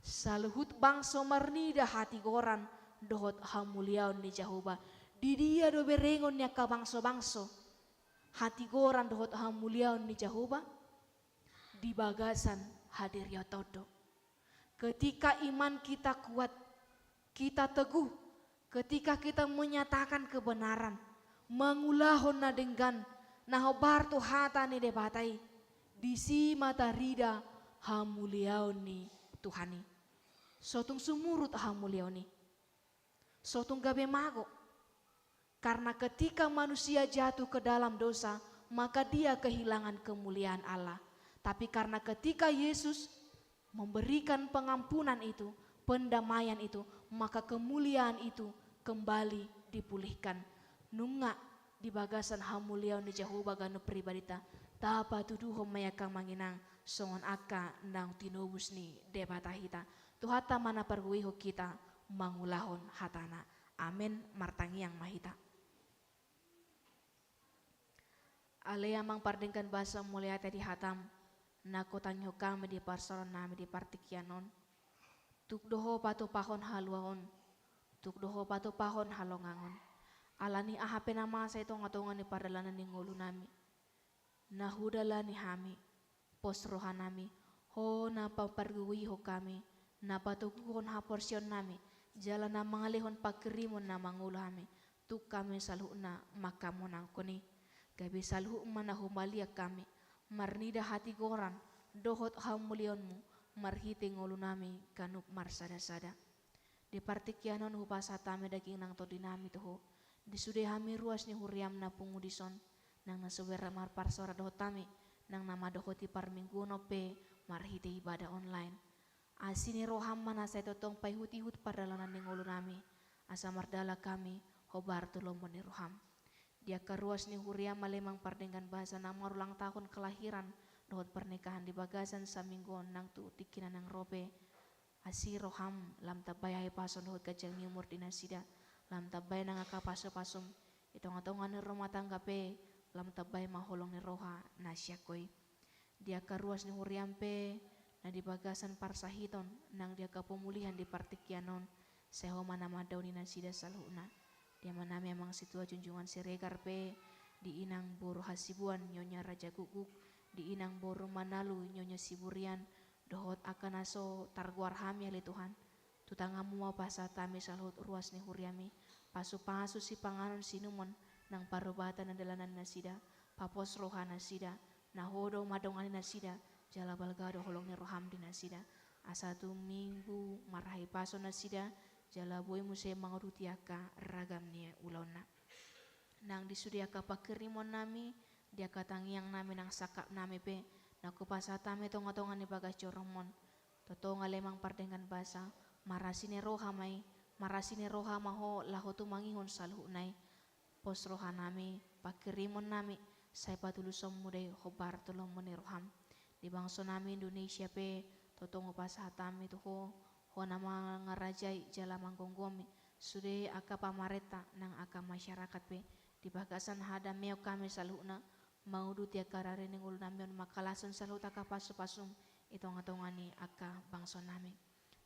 Saluhut bangso marnida hatigoran dohot hamuliaon ni Jahowa. Di dia do berengon ni angka bangso-bangso hatigoran dohot hamuliaon ni Jahowa? Di bagasan hadirionta do. Ketika iman kita kuat, kita teguh, ketika kita menyatakan kebenaran, mangulahon na denggan, na hombar tu hata ni Debata i, disi ma tarida hamuliaon ni Tuhan i. Sotung sumurut hamuliaon i. Sotung gabe mago. Karena ketika manusia jatuh ke dalam dosa, maka dia kehilangan kemuliaan Allah. Tapi karena ketika Yesus memberikan pengampunan itu, pendamaian itu, maka kemuliaan itu kembali dipulihkan. Nunga di bagasan hamuliaon ni Jahowa ganup pribadita, tapatuduhon ma i, angka amang inang, songon angka naung tinobus ni Debata hita. Tuhanta ma na pargogoihon hita mangulahon hatana. Amen. Martangiang ma hita. Ale Amang pardenggan basa, mauliate di hatam, na hutangihon hami di parsaoran nami di partingkian on. Tuk do Ho patupahon haluaon, tuk do Ho patupahon halongangon. Ala ni aha pe na masa i tongatonga ni pardalanan ni ngolu nami. Na hudalani hami, pos roha nami, Ho na papargogoihon hami, na patoguhon haporseaon nami, jala na mangalehon pangkirimon na mangolu hami, tung hami saluhutna manghamonangkon i. Gabe saluhut ma na humaliang hami, marnida hatigoran dohot hamuliaonmu, marhite ngolu nami ganup marsadasada. Di partingkian on hupasahat hami daging nang tondi nami tu Ho. Di sude hami ruas ni huriam na pungu dison, nang na so boi marparsaoran dohot hami, nang na mandohoti parmingguon on pe marhite ibadah online. Asi ni roham ma na sai tongtong paihutihut pardalanan ni ngolu nami, asa mardalan hami hombar tu lomo ni roham. Di angka ruas ni huriam ale Amang pardenggan basa na marulang tahun kelahiran dohot pernikahan di bagasan saminggu on nang tu tingki na naeng ro pe, asi roham lam tambai hahipason dohot ganjang ni umur di nasida, lam tambai nang angka pasupasum, di tongatonga ni rumah tangga pe, lam tambai ma holong ni roha na sian Ho i. Di angka ruas ni huriam pe, na di bagasan parsahiton, nang di angka pemulihan di partingkian on, sai Ho ma na mandaoni nasida saluhutna. Di amanami Amang Situa Junjungan Siregar pe, di inang boru Hasibuan Nyonya Raja Gukguk, di inang boru Manalu Nyonya Siburian, dohot angka na so targoar hami ale Tuhan. Tu tanganmu ma hupasahat hami saluhut ruas ni huriami, pasupasu sipanganon sinumon, nang parubatan na dalanan nasida, papos roha nasida, na Ho do mandongani nasida, jala balga do holong ni roham di nasida. Asa tu Minggu marhahipason nasida, jala boi muse manguduti angka ragam ni ulaonna. Nang di sude angka panghirimon nami, di angka tangiang nami nang sangkap nami pe, nang hupasahat hami tongatonga ni bagas joroMon. Tongtong ale Amang pardenggan basa, marasi ni roha ma i, marasi ni roha ma Ho laho tumangihon saluhutna i. Pos roha nami, panghirimon nami, sai patulusonMu do i hombar tu lomo ni roham. Di bangso nami Indonesia pe, tongtong hupasahat hami tu Ho, Ho na mangarajai jala manggomgomi sude angka pamarenta nang angka masyarakat pe. Di bagasan hadameon hami saluhutna, manguduti angka ari ni ngolu nami on, mangkalashon saluhut angka pasupasuM i tongatonga ni angka bangso nami.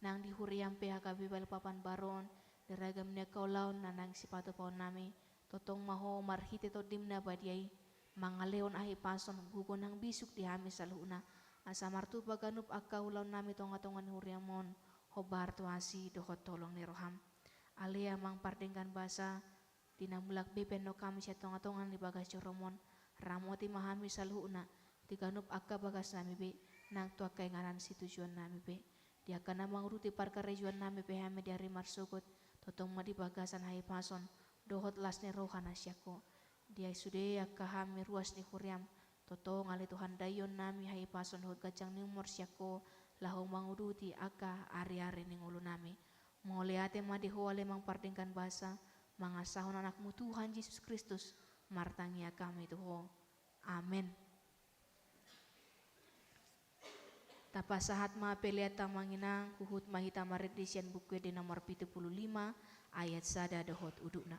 Nang di huriaM pe, H K B Balikpapan Baru on, di ragam ni angka ulaon na naeng sipatupaon nami, tongtong ma Ho marhite TondiM na badia i, mangalehon hahipason, gogo nang bisuk di hami saluhutna, asa martupa ganup angka ulaon nami tongatonga ni huriaM on, hombar tu asi dohot holong ni roham. Ale Amang pardenggan basa, di na mulak be pe annon hami sian tongatonga ni bagas joroMon, ramoti ma hami saluhutna, di ganup angka bagas nami be, nang tu angka inganan situjuon nami be. Di angka na manguduti parkarejoan nami pe hami di ari marsogot, tongtong ma di bagasan hahipason dohot las ni roha na sian Ho. Di sude angka hami ruas ni huriaM, tongtong ale Tuhan daion nami hahipason dohot ganjang ni umur sian Ho, laho manguduti angka ariari ni ngolu nami. Mauliate ma di Ho ale Amang pardenggan basa, mangasahon AnakMu Tuhan Jesus Kristus, martangiang hami tu Ho. Amen. Tapasahat ma pelean ta Amang Inang, huhut ma hita marende sian Buku Ende nomor pitu pulu lima, ayat sada dohot udutna.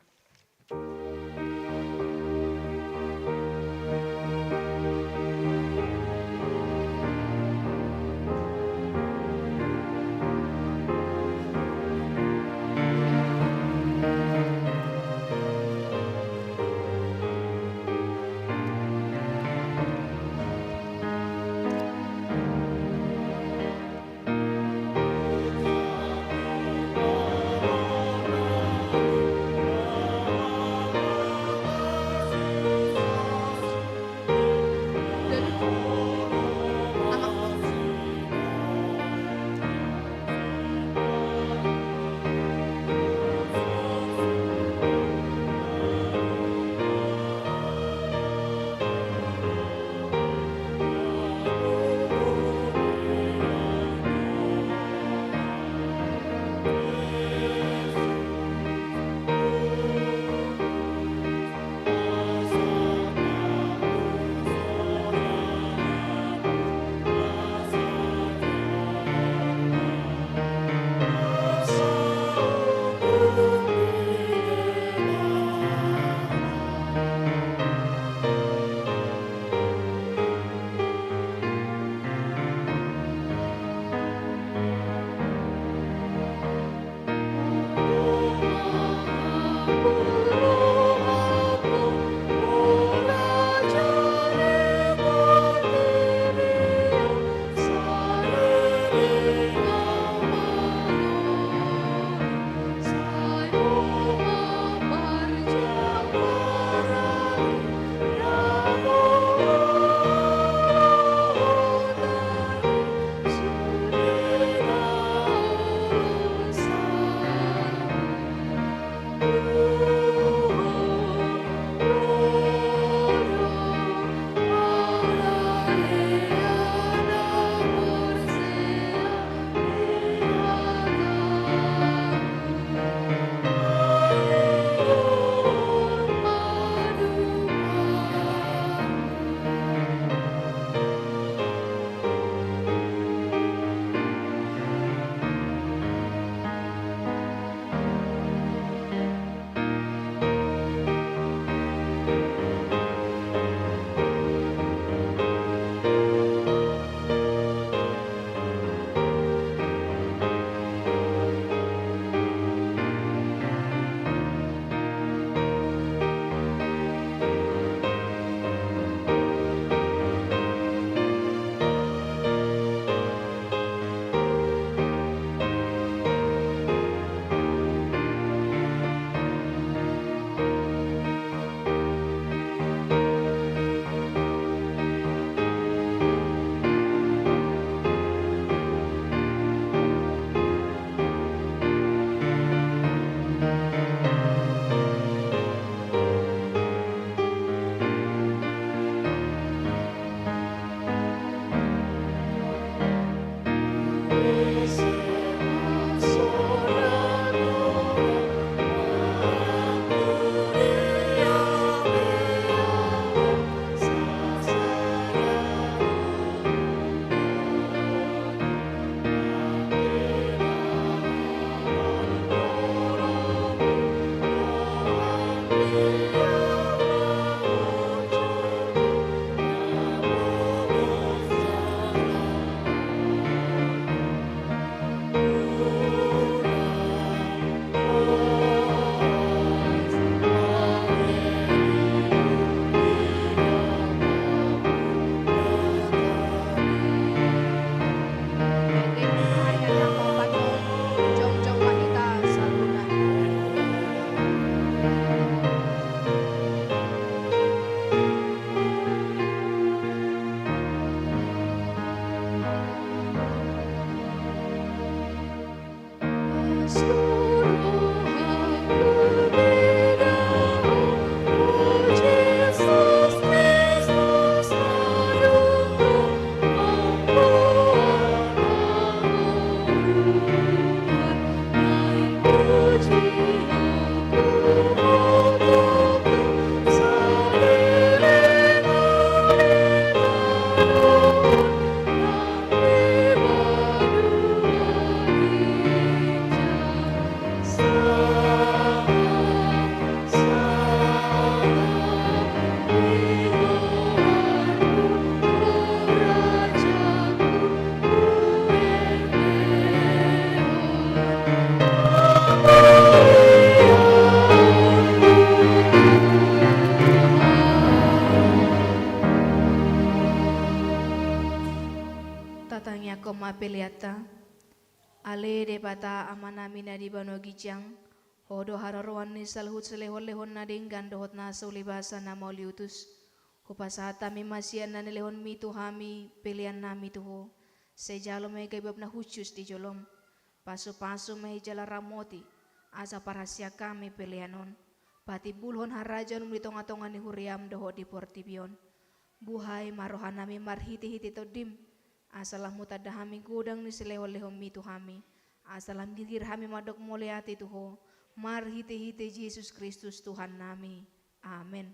Tatangiangkon ma peleanta. Ale Debata Amanami na di banua ginjang, Ho do haroroan ni saluhut silehonlehon na denggan dohot na so ulibasa na mauliutus. Hupasahat hami ma sian na nilehonmi tu hami peleannami tu Ho. Sai jalo ma i gabe uap na hushus di jolom. Pasupasu ma i jala ramoti, asa parhasiangan hami pelean on. Patimbulhon harajaonmu di tongatonga ni huriam dohot di portibi on. Buhai ma rohanami marhitehite Tondim, asa lam hutanda hami godang ni silehonlehonmi tu hami, asa lam girgir hami mandok mauliate tu Ho, marhitehite Jesus Kristus Tuhannami. Amen.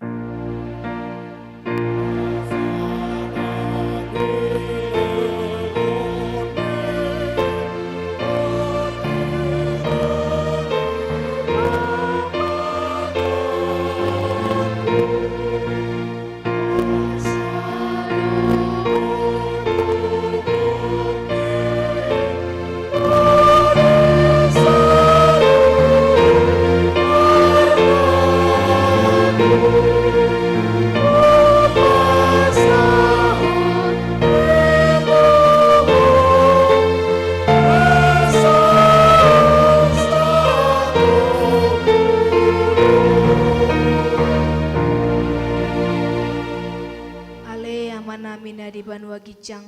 Ale Amanami na di banua ginjang,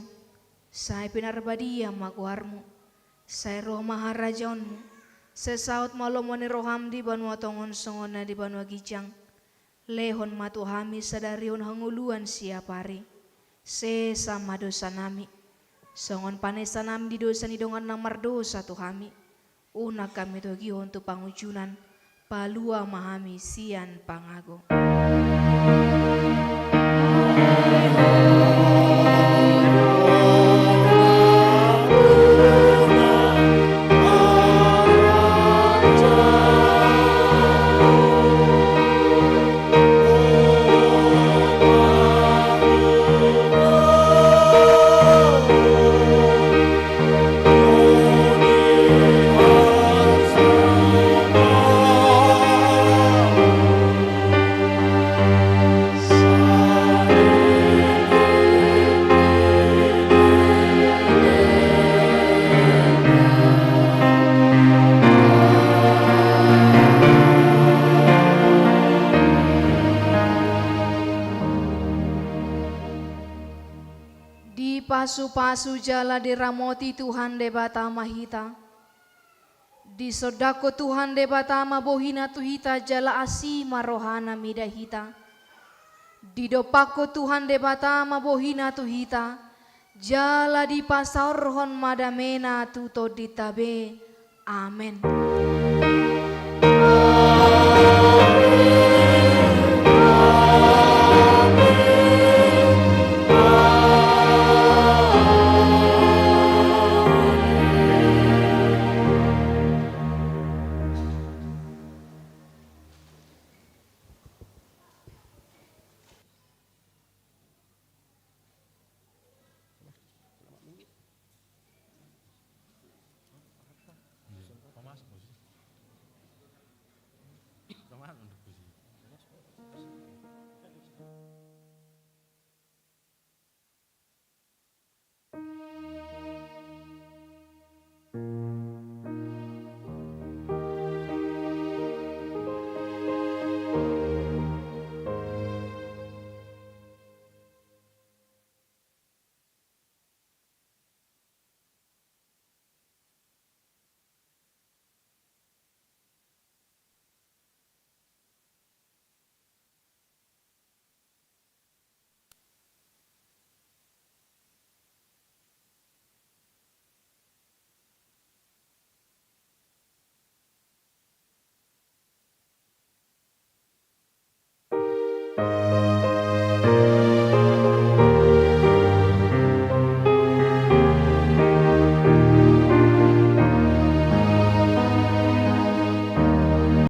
sai pinarbadia ma goarmu. Sai ro ma harajaonmu. Sai saut ma lomo ni roham di banua tonga on songon na di banua ginjang. Lehon ma tu hami sadari on hangoluan siapari. Sesa ma dosanami, songon panesanami di dosa ni dongan na mardosa tu hami. Unang hami togihon tu pangunjunan. Palua ma hami sian pangago. Dipasupasu jala diramoti Tuhan Debata ma hita. Disondangkon Tuhan Debata ma bohina tu hita jala asi ma rohana mida hita. Didompakkon Tuhan Debata ma bohina tu hita Jala dipasaorhon ma damena tu tondinta be. Amen.